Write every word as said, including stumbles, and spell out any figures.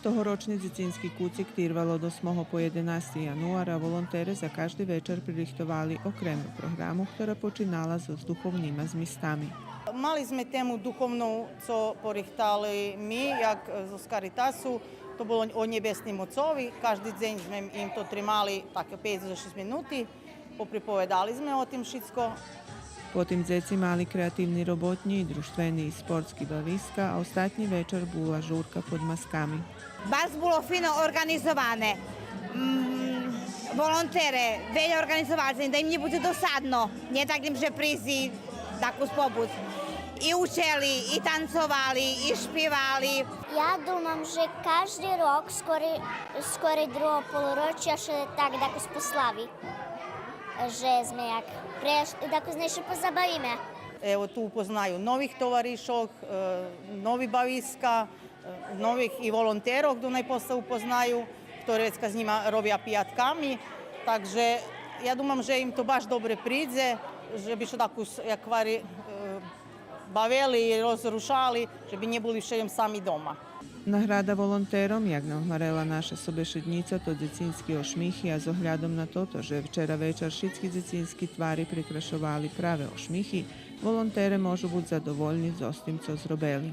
Тогорочни дзецински куцик тирвал од осмого по єденасти януар, а волонтере за кажди вечар пририхтовали окрему програму, котра починала зоз духовнима змистами. Мали зме тему духовну, цо порихтали ми, як, е, зоз Каритасу, то було о Нєбесним Оцови. Кажди дзень зме им то тримали так пейц до шейсц минути. Поприповедали зме о тим шицко. Потим дзеци мали креативни роботнї, дружтвени и спортски бависка, а остатнї вечар була журка под масками. Барз було фино орґанизоване. М, волонтере вельо орґанизовали, да им нє будзе досадно, нє так им же придзе дакус побуц. И учели, и танцовали, и шпивали. Я думам же кажди рок скорей, скорей другого полурочия ше так дакус послави. Же зме як преш-, так зме ше позабавиме. Ево, ту упознаю нових товаришох, е, нови бависка, е, нових и волонтерох, до найпоста упознаю, хтори вецка з нїма робя пиятками. Так же я думам же им то баш добре придзе, же би ше дакус, як гвари, е, бавели и розрушали, же би нє були вше лєм сами дома. Награда волонтером, як нам гварела наша собешеднїца, то дзецински ошмихи, а з оглядом на тото же вчера вечар шицки дзецински твари прикрашовали праве ошмихи, волонтере можу буц задовольни зоз тим цо зробели.